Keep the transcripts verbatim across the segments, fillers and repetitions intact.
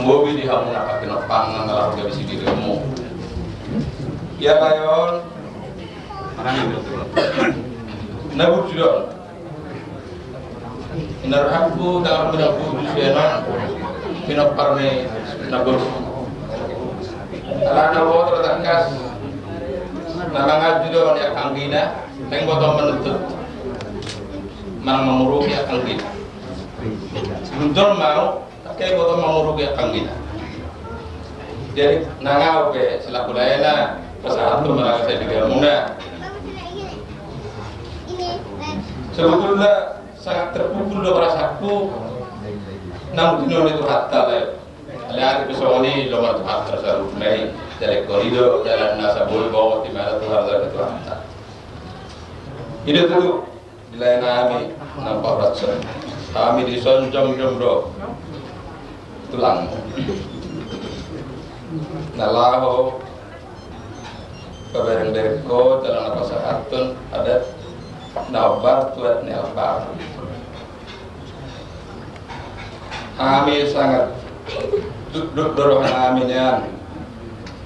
Bobi di hamu na pake nompang na laho gabe sigigamu. Ia lae on. Na burju do on. Ina rohangku tangan pinang burju sian on. Pinompar ni na burju. Alana boto tangkas. Na manganju do on ia kanggina. Teng boto menuntut. Manang mangurupi ia kanggina. Sebelum jol mau. Oke, boto mangurupi ia kanggina. Jadi nang au pe selaku laena pasahat tu marga sai di hamuna. Sebetulna sangat terpukul do perasaanku. Nang tinodo Tuhanta lae. Alai pe songon i lomo Tuhanta saluhutna i. Jadi korido dalan na saboi bawa timana Tuhan dari Tuhanta. Ida tutu. Di lae nami na pahoras on. Hami dison jongjong do tulangmu na laho paberengbereng ho jala na pasahathon adat na hombar tu adat ni halak. Hami sangat dukduk do roha nami nian.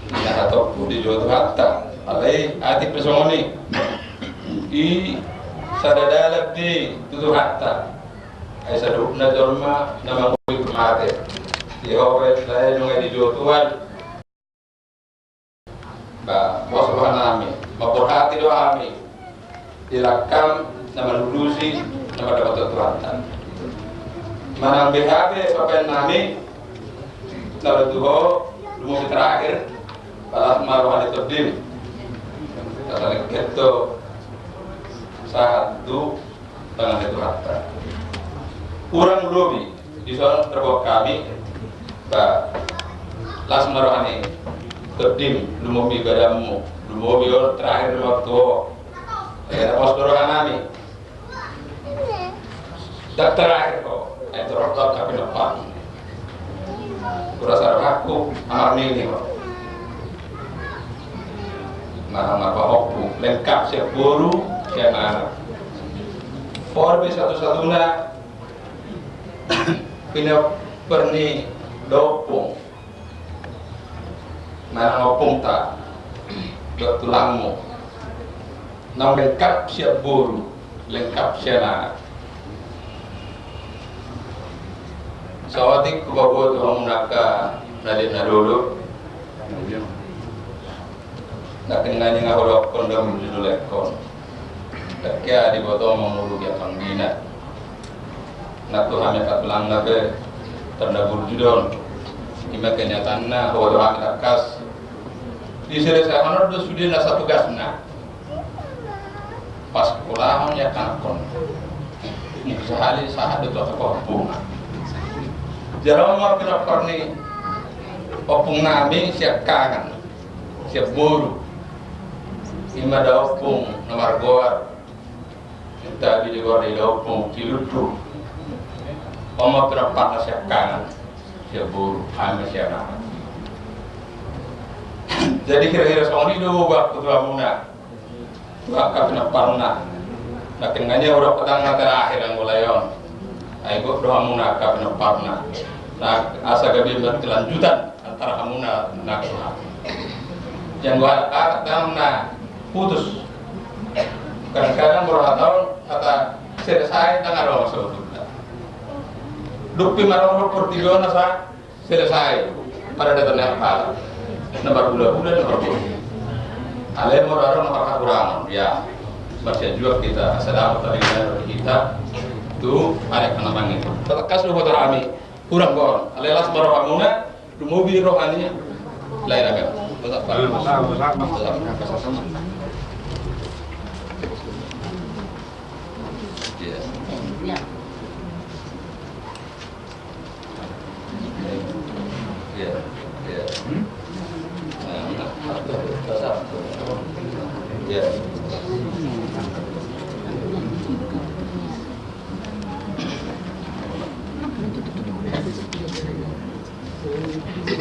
Ina hatop di jolo Tuhanta. Alai atik pe songon i. I sada dalan di tu Tuhanta. Ai saluhutna jolma na mangolu pe mate. Di ho pe lae nunga di jolo Tuhan. Ba pos roha nami, mamborhati do hami. Di langkam na manulusi na mandapothon Tuhanta. Manang beha pe papahen nami na ro tu ho, lumobi terakhir, palas ma roha ni tondim. Tatalingketto sahat tu tangan ni Tuhanta. Hurang lobi dison terbawa hami. Ba las ma roha ni tondim, lumobi badanmu, lumobi on terakhir di waktu ho. Ia na pos do roha nami. Dak terakhir ho, ai torop do angka pinompar. Hurasa rohangku amar nini ho. Manang marpahompu lengkap sian boru sian anak. Pinompar satu-satuna. Pinompar ni da ompung. Manang ompungta dohot tulangmu. Naung lengkap sian boru, lengkap sian anak. Saotik hupaboa tu hamu angka na di na dolo. Nangkin nunga hudokkon do burju do laengkon. Dang hea diboto mangolu di apanggina. Nang tu hami angka tulangna pe tanda burju do on. Ima kenyataanna, huboto hami tangkas. Diselesaion do sude na satugasna. Pasahatna ia kan kon. Sahali sahat do tu angka ompungna. Jala ma pinompar ni ompung nami siangkangan. Sian boru. Ima da ompung na margoar. Tabi di goar ni da ompung Cilundung. On ma pinomparna siangkangan. Sian boru, hami sian anak. Jadi hira-hira songon i do boaku tu hamuna. Tu angka pinomparna. Nangkin nunga hudok petang na terakhir anggo lae on. Ai gok do hamuna angka pinomparna. Na asa gabe berkelanjutan antara hamuna na tu hami. Janggo halak-halak dang na putus. Kadang-kadang molo hata on hata selesai dang adong sebetulna. Dung pe marorot portibi on asa selesai. Pada datang yang kalah. Na marhula-hula na marhula. Alai molo adong na marhahurangon, ya. Masih juga kita asa dapot tadi dari kita tu ada kenangan itu. Tangkas do huboto hami. Hurang do on. Alai las ma rohamuna, lumobi roha ni lae nami.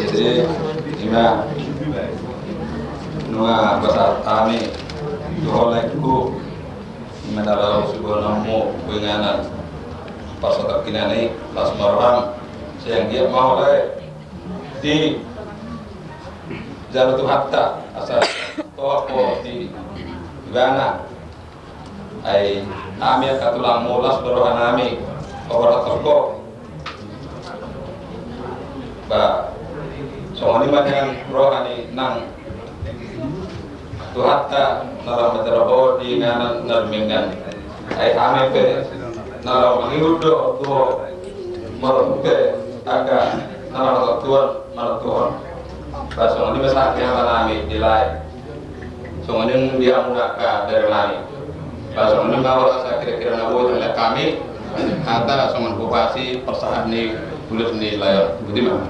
Jadi ima nunga pasahat hami tu ho laengku. Ima na laho siboanonmu tu inganan. Pasahat hami nangkin las ma roham. Sai anggiat ma ho lae. Di jalo Tuhanta asa tohap ho di ibana. Ai hami angka tulangmu, las do rohanami paborhathon ho. Ba songon i ma nian roha ni nang Tuhanta na laho manjalo ho di inganan na dumenggan. Ai hami pe na laho mangihut do tu ho, molo pe angka na laho manontuhon, manontuhon. Ba songon i ma sahat ni hatanami di lae. Songon i di hamu angka darinami. Ba songon i ma asa kira-kira na boi tangkas hami hata songon hupasi parsahat ni ulos ni lae on. Boti ma.